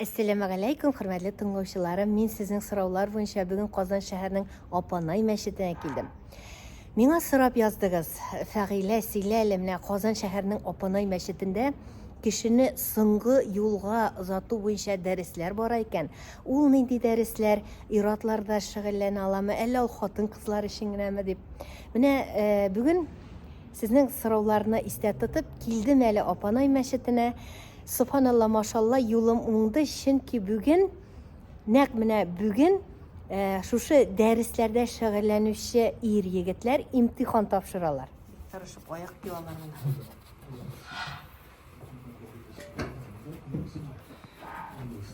Әссәламегаләйкүм, хөрмәтле тыңлаучыларым. Мин сезнең сораулар буенча бүген Казан шәһәренең Апанай мәчетенә килдем. Миңа сорап яздыгыз, Фәгыйлә, сөйлә әле, менә Казан шәһәренең Апанай мәчетендә кешене соңгы юлга озату буенча дәресләр бара икән. Ул нинди дәресләр? Ир-атлар да шөгыльләнә аламы, әллә ул хатын-кызлар өчен генәме дип. Менә э, бүген сезнең сорауларны истә тотып килдем әле Апанай мәчетенә. Собханалла, машалла, юлым уңды, чөнки бүген, нәкъ менә бүген э, шушы дәресләрдә шөгыльләнүче ир-егетләр имтихан тапшыралар. Тырышып аяк юалар менә.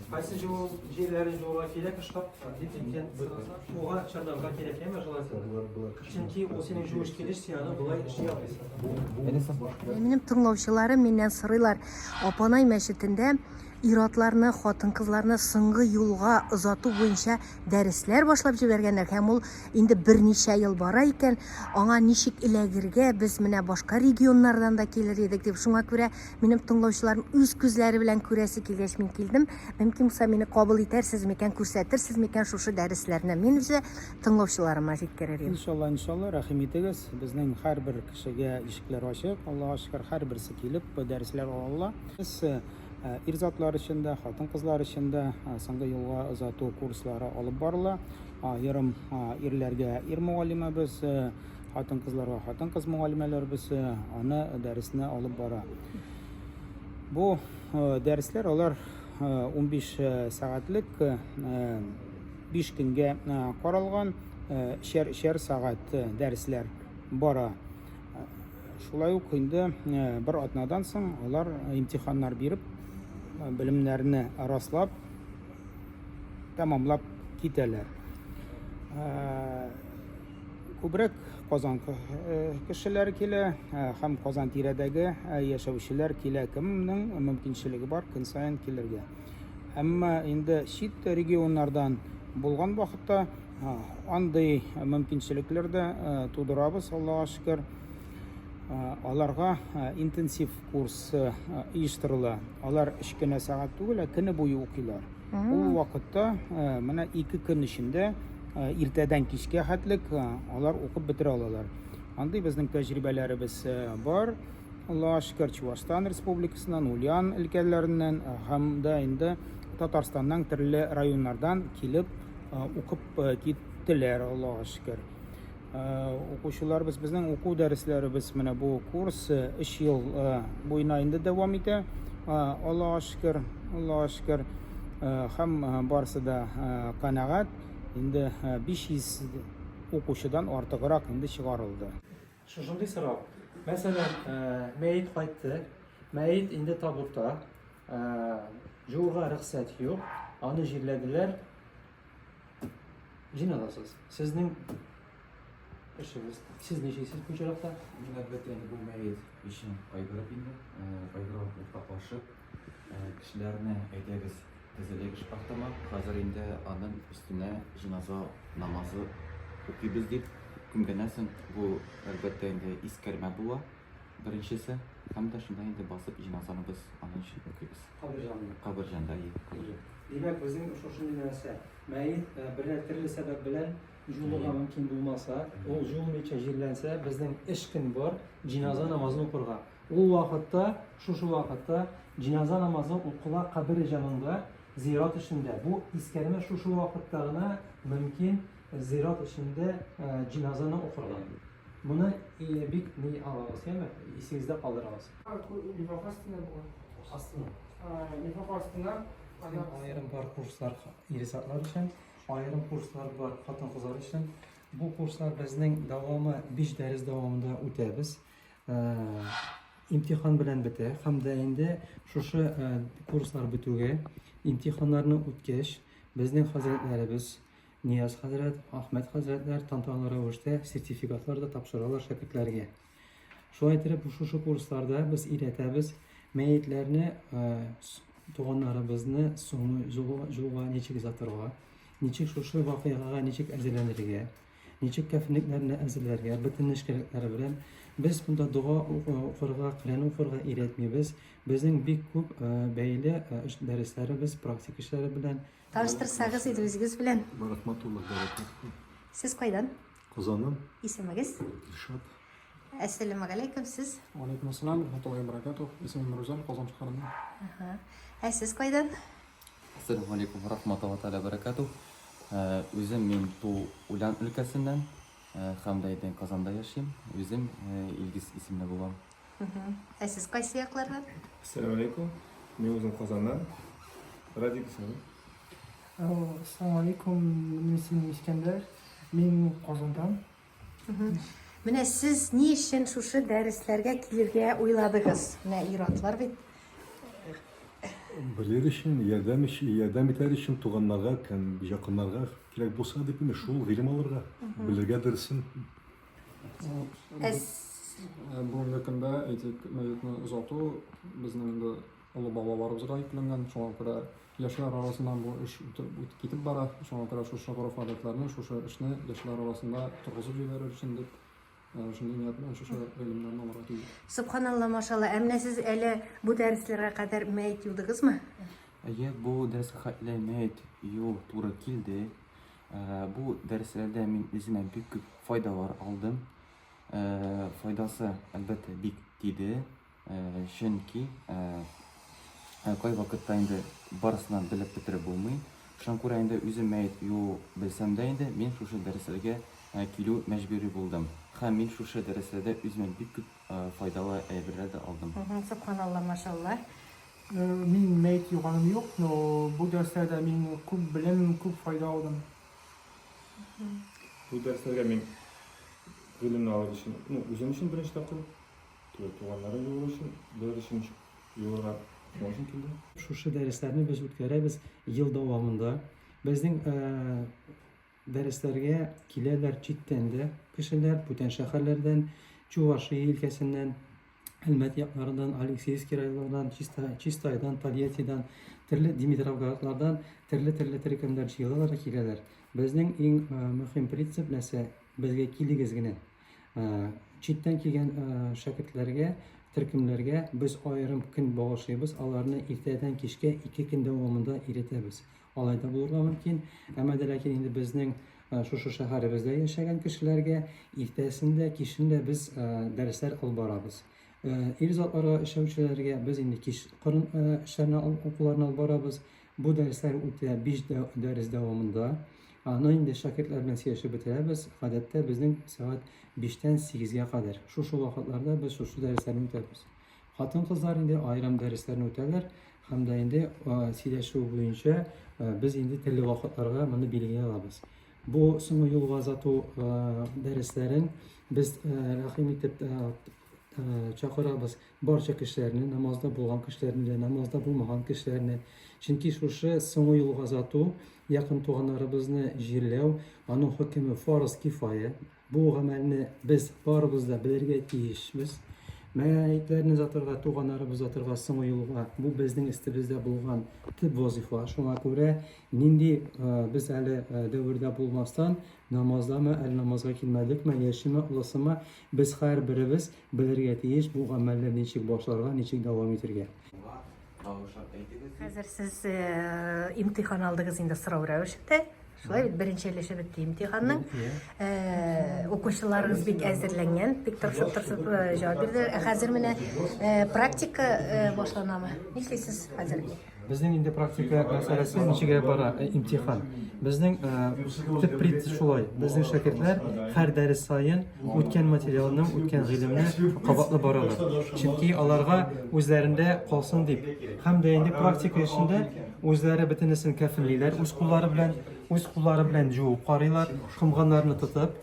Кайсы җылы җирләрен җылырга кирәк ышкап, дип әйткән уга чорнарга кирәк, әмма желательно. Чөнки ул синең җуыш килеш, син аны болай эшли алмыйсың. Минем тыңлаучыларым миннән сорыйлар, Апанай мәчетендә ир-атларны, хатын-кызларны соңгы юлга озату буенча дәресләр башлап җибәргәннәр һәм ул инде берничә ел бара икән, аңа ничек эләгергә, без менә башка регионнардан да килер идек дип. Шуңа күрә минем тыңлаучыларым үз күзләре белән күрәсе килгәч мин килдем. Мөмкин булса мине кабул итәрсез микән, күрсәтерсез микән шушы дәресләрне? Мин үзе тыңлаучыларыма җиткерер идем. Иншалла, иншалла, рәхим итегез. Безнең һәрбер кешегә ишекләр ачык, Аллага шөкер, һәрберсе килеп дәресләр ала ала. Без Ир затлар өчен дә, хатын-кызлар өчен дә соңгы юлга озату курслары алып барыла. Аерым ирләргә ир мөгаллимәбез, хатын-кызларга хатын-кыз мөгаллимәләребез аны дәресне алып бара. Бу дәресләр алар 15 сәгатьлек 5 көнгә каралган, өчәр-өчәр сәгать дәресләр бара. Шулай ук инде бер атнадан соң алар имтиханнар биреп, белемнәрне раслап, тәмамлап китәләр. Күбрәк Казан кешеләре килә һәм Казан тирәдәге яшәүчеләр килә, кемнең мөмкинчелеге бар көн саен килергә. Әмма инде чит регионнардан булган вакытта андый мөмкинчелекләр дә тудырабыз, Аллага шөкер. Аларга интенсив курс оештырыла. Алар өч кенә сәгать түгел, ә көне буе укыйлар. Ул вакытта менә 2 көн эчендә иртәдән кичкә хәтлек алар укып бетерә алалар. Андый безнең тәҗрибәләребез бар. Аллага шөкер, Чувашстан Республикасыннан, Ульян өлкәләреннән һәм дә инде Татарстаннан төрле районнардан килеп укып киттеләр, Аллага шөкер. Укучыларыбыз, безнең уку дәресләребез менә бу курс 3 ел буена инде дәвам итә. Аллага шөкер, Аллага шөкер. Һәм барысы да канәгать. Инде 500 укучыдан артыграк инде чыгарылды. Шушындый сорау. Мәсәлән, мәет кайтты, мәет инде табутта, жууга рөхсәт юк, аны җирләделәр. Җиназасыз. Сезнең эшегез. Сез ничек бу очракта? Мин, әлбәттә, инде бу мәет өчен кайгырып инде, кайгырып уртаклашып, кешеләрне әйдәгез тезелегез шкафтама, хәзер инде аның өстенә җеназа намазы укыйбыз дип күмгәннән соң, бу, әлбәттә, инде искәрмә була, беренчесе, һәм дә шунда инде басып җеназаны без аның өчен укыйбыз. Кабер җанында. Кабер җанында, әйе. Әйе. Димәк, безнең шушындый нәрсә, мәет берәр төрле сәбәп белән җуылырга мөмкин булмаса, ул җуылмыйча җирләнсә, безнең өч көн бар җеназа намазын укырга. Ул вакытта, шушы вакытта җеназа намазы укыла кабере җанында, зират эчендә. Бу искәрмә шушы вакытта гына мөмкин зират эчендә җеназаны укырга. Моны бик ни алыгыз, яме, исегездә калдырыгыз. Лифафа астына була. Астына. Лифафа астына. Аерым бар курслар ир-затлар өчен, аерым курслар бар хатын-кызлар өчен. Бу курслар безнең дәвамы 5 дәрес дәвамында үтәбез. Имтихан белән бетә һәм дә инде шушы курслар бетүгә, имтиханнарны үткәч, безнең хәзрәтләребез Нияз хәзрәт, Ахмәт хәзрәтләр тантаналы рәвештә сертификатлар да тапшыралар шәкертләргә. Шулай итеп, шушы курсларда без өйрәтәбез мәетләрне, туганнарыбызны соңгы юлга ничек озатырга, ничек шушы вакыйгага ничек әзерләнергә. Ничек кәфенлекләрне әзерләргә, бөтен нечкәлекләре белән. Без монда дога укырга, Коръән укырга өйрәтмибез. Безнең бик күп бәйле эш дәресләребез, практик эшләре белән. Таныштырсагыз иде үзегез белән. Рахматуллах бәрәкәтүһ. Сез кайдан? Казаннан. Исемегез? Илшат. Әссәламегаләйкүм, сез? Валейкум ассалам, рахматуллахи баракатух. Исемем Рузаль, Казан шәһәреннән. Ага. Ә сез кайдан? Ассаламу алейкум, рахматуллахи тәгалә баракатух. Үзем мин Ту Улян өлкәсеннән һәм дә инде Казанда яшим. Үзем Илгиз исемле булам. Ә сез кайсы яклардан? Ассаламу алейкум. Мин үзем Казаннан. Радик исемле. Ассаламу алейкум, минем исемем Искәндәр. Мин Казандан. Менә сез ни өчен шушы дәресләргә килергә уйладыгыз? Менә ир-атлар бит. Белер өчен, ярдәм өчен, ярдәм итәр өчен туганнарга, якыннарга кирәк булса дип инде шул гыйлем алырга, белергә дөресен. Бүгенге көндә, әйтик, мәетне озату безнең инде олы бабаларыбызга йөкләнгән, шуңа күрә яшьләр арасыннан бу эш үтеп китеп бара. Шуңа күрә шушы гореф-гадәтләрне, шушы эшне яшьләр арасында торгызып җибәрер өчен дип, шундый ният белән шушы гыйлемнәрне алырга килдек. Сөбханалла, машалла. Ә менә сез әле бу дәресләргә кадәр мәет юдыгызмы? Әйе, бу дәрескә хәтле мәет юу туры килде. Бу дәресләрдә мин үземә бик күп файдалар алдым. Файдасы, әлбәттә, бик тиде. Чөнки кайвакытта инде барысын да белеп бетереп булмый. Шуңа күрә инде үзем мәет юу белсәм дә инде, мин шушы дәресләргә килү мәҗбүри булдым. Һәм мин шушы дәресләрдә үземә бик күп файдалы әйберләр дә алдым. Сөбханалла, машалла. Мин мәет юганым юк, но бу дәресләрдә мин күп белем, күп файда алдым. Бу дәресләргә мин гыйлемне алыр өчен, ну, үзем өчен беренче тапкыр Түгел, туганнарын юыр өчен, белер өчен юырга шуның өчен килдем. Шушы дәресләрне без үткәрәбез ел дәвамында. Безнең дәресләргә киләләр читтән дә кешеләр, бүтән шәһәрләрдән, Чувашия өлкәсеннән, Әлмәт якларыннан, Алексеевский районнарыннан, Чистайдан, Тольяттидан, төрле Димитровградлардан төрле-төрле төркемнәр җыелалар да киләләр. Безнең иң мөһим принцип нәрсә? Безгә килегез генә. Читтән килгән шәкертләргә, төркемнәргә без аерым көн багышлыйбыз, аларны иртәдән кичкә ике көн дәвамында өйрәтәбез. Алай да булырга мөмкин. Әмма дә ләкин инде безнең шушы шәһәребездә яшәгән кешеләргә иртәсен дә, кичен дә без дәресләр алып барабыз. Ир затларга эшләүчеләргә без инде кич кырын эшләрне укуларны алып барабыз. Бу дәресләр үтә 5 дәрес дәвамында. Аны инде шәкертләр белән сөйләшеп бетерәбез. Гадәттә безнең сәгать 5-тән 8-гә кадәр. Шушы вакытларда без шушы дәресләрне үтәбез. Хатын-кызлар инде аерым дәресләрне үтәләр һәм дә инде сөйләшү буенча без инде төрле вакытларга моны билгели алабыз. Бу соңгы юлга озату дәресләрен без рәхим итеп чакырабыз барча кешеләрне, намазда булган кешеләрне дә, намазда булмаган кешеләрне. Чөнки шушы соңгы юлга озату, якын туганнарыбызны җирләү, аның хөкеме фарыз кифая. Бу гамәлне без барыбыз да белергә тиешбез. Мәетләрне озатырга, туганнарыбызны озатырга соңгы юлга, бу безнең өстебездә булган төп вазифа. Шуңа күрә нинди без әле дәвердә булмастан, намаздамы, әле намазга килмәдекме, яшеме, олысымы, Без һәрберебез белергә тиеш бу гамәлне ничек башларга, ничек дәвам итергә. Хәзер сез имтихан алдыгыз инде сорау рәвешендә. Шулай бит, беренче өлеше бетте имтиханның. Укучыларыгыз бик әзерләнгән, бик тырышып-тырышып җавап бирделәр. Ә хәзер менә практика башланамы? Нишлисез хәзер? Безнең инде практика мәсьәләсе ничегрәк бара, э, имтихан. Безнең э, төп принцип шулай. Безнең шәкертләр һәр дәрес саен үткән материалны, үткән гыйлемне кабатлап баралар. Чөнки аларга үзләрендә калсын дип. Һәм дә инде практика эшендә үзләре бөтенесен кәфенлиләр, үз куллары белән, үз куллары белән җуып карыйлар, комганнарны тотып.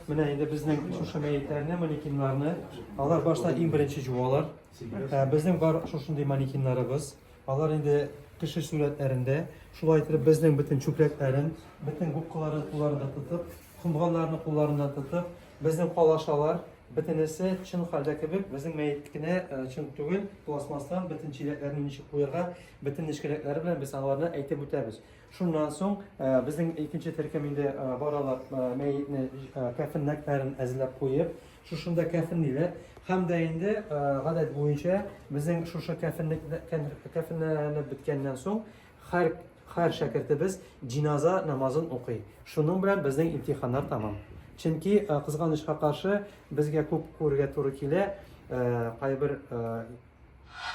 Менә инде безнең шушы мәетләрне, манекеннарны алар башта иң беренче җуалар. Ә, Безнең бар шушындый манекеннарыбыз. Алар инде кеше сурәтләрендә, шулай итеп безнең бөтен чүпрәкләрен, бөтен губкаларын кулларында тотып, комганнарны кулларында тотып, безнең калашалар. Бөтенесе чын хәлдә кебек, безнең мәет кенә чын түгел, пластмасстан бөтен чиләкләрне ничек куярга, бөтен нечкәлекләре белән без аларны әйтеп үтәбез. Шуннан соң безнең икенче төркем инде баралар мәетне кәфенләкләрен әзерләп куеп, шушында кәфенлиләр. Һәм дә инде гадәт буенча безнең шушы кәфенлек кәфенләнеп беткәннән соң Һәр, һәр шәкертебез җиназа намазын укый. Шуның белән безнең имтиханнар тәмам. Чөнки, кызганычка каршы, безгә күп күрергә туры килә, кайбер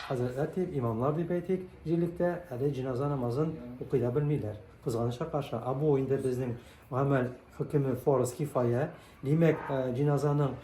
хәзрәтләр дип, имамнар дип әйтик, җирлектә әле җиназа намазын укый да белмиләр. Кызганычка каршы, ә бу инде безнең гамәл хөкеме фарыз кифая. Димәк, җиназаның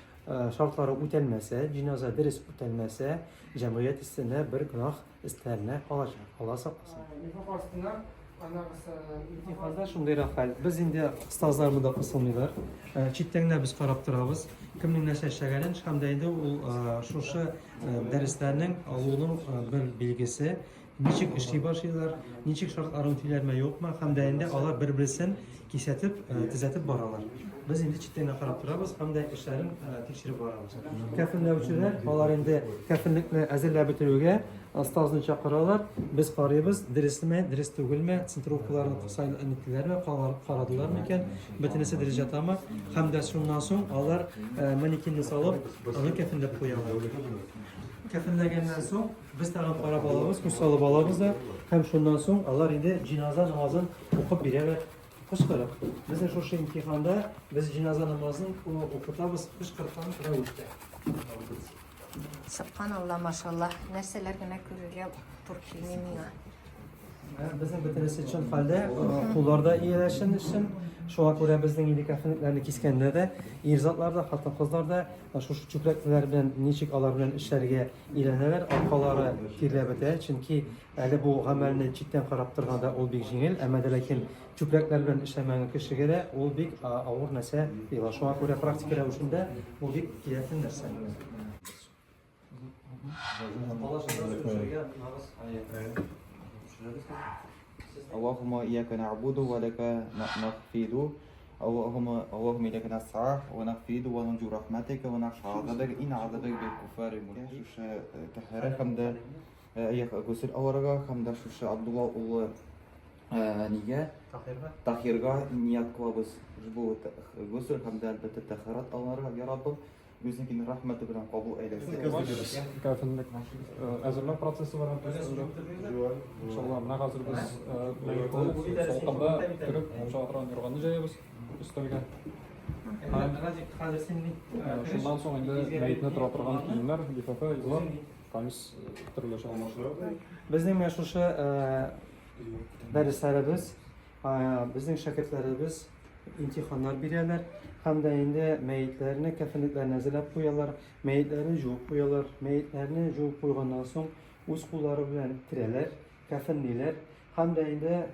шартлары үтәлмәсә, җиназа дөрес үтәлмәсә, җәмгыять өстенә бер гөнаһ Өстәлне алачак. Алла сакласын. Нифак астына анагысы. Имтиханда шундыйрак хәл. Без инде остазлар монда кысылмыйлар. Читтән генә без карап торабыз. Кемнең нәрсә эшләгәнен һәм дә инде ул шушы дәресләрнең алуның бер билгесе. Ничек эшли башлыйлар, ничек шартларын үтиләрме, юкмы, һәм дә инде алар бер-берсен кисәтеп, төзәтеп баралар. Без инде читтән генә карап торабыз һәм дә эшләрен тикшереп барабыз. Кәфенләүчеләр, алар инде кәфенлекне әзерләп бетерүгә остазны чакыралар. Без карыйбыз, дөресме, дөрес түгелме, центровкаларны ниттеләрме, карадылар микән, бөтенесе дөрес ятамы. Һәм дә шуннан соң алар манекенны салып, аны кәфенләп куялар. Кәфенләгәннән соң без тагын карап алабыз, күз салып алабыз да, һәм шуннан соң алар инде җиназа намазын укып бирәләр. Кычкырып. Безнең шушы имтиханда без җиназа намазын укытабыз кычкырткан рәвештә. Сөбханалла, машалла, нәрсәләр генә күрергә туры килми миңа. Безнең бөтенесе чын хәлдә, куллар да ияләшен өчен. Шуңа күрә безнең инде кәфенлекләрне кискәндә дә, ир затлар да, хатын-кызлар да шушы чүпрәкләр белән ничек алар белән эшләргә өйрәнәләр, аркалары тирләп бетә, чөнки Әле бу гамәлне читтән карап торганда ул бик җиңел, әмма дә ләкин чүпрәкләр белән эшләмәгән кешегә дә ул бик авыр нәрсә тоела. Шуңа күрә практика рәвешендә бу бик кирәкле нәрсә. Аллаһумма ияка нәгъбуду ва ләкә нахфиду. Аллаһумма Аллаһумма иләйкә насъа ва нахфиду ва нурҗу рахматика ва нахша азабак ин азабак бил куфари мулхик. Шушы тәһарәт һәм дә Госел алырга һәм дә шушы Абдулла улы нигә? Таһирга. Таһирга ният кылабыз. Бу госел һәм дә әлбәттә тәһарәт алырга, я Раббым, үзеңнең рәхмәте белән кабул әйләсен. Кәфенлек әзерләү процессы бара. Иншалла, менә хәзер без мәетне салкында төреп, чыга торган юрганны җәябез өстәлгә. Шуннан соң инде мәетне тора торган киемнәр, лифафа, излар. Камис төрлечә алмашыра. Безнең менә шушы дәресләребез, безнең шәкертләребез имтиханнар бирәләр һәм дә инде мәетләрне кәфенлекләрне әзерләп куялар, мәетләрне жуып куялар. Мәетләрне жуып куйганнан соң үз куллары белән терәләр, кәфенлиләр һәм дә инде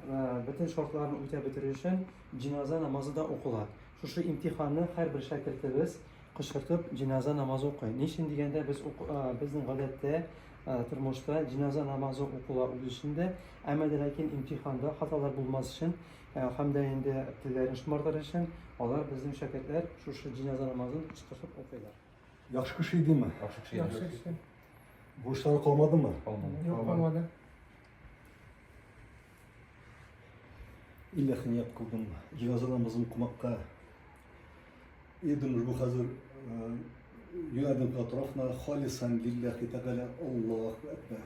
бөтен шартларын үтәп бетерү өчен җиназа намазы да укыла. Шушы имтиханны һәрбер шәкертебез кычкыртып җиназа намазы укый. Ни өчен дигәндә, без безнең гадәттә тормышта җиназа намазы укыла үз өчен дә, әмма дә ләкин имтиханда хаталар булмас өчен һәм дә инде телләрен шомартыр өчен алар безнең шәкертләр шушы җиназа намазын кычкыртып укыйлар. Яхшы кеше идеме? Яхшы кеше иде. Яхшы кеше. Бурычлары калмадымы? Калмады. Юк, калмады. Илләхи ният кылдым җиназа намазын укымакка. Идем бу хәзер юнәдем тарафына халисан лилләхи тәгалә Аллаһу әкбәр.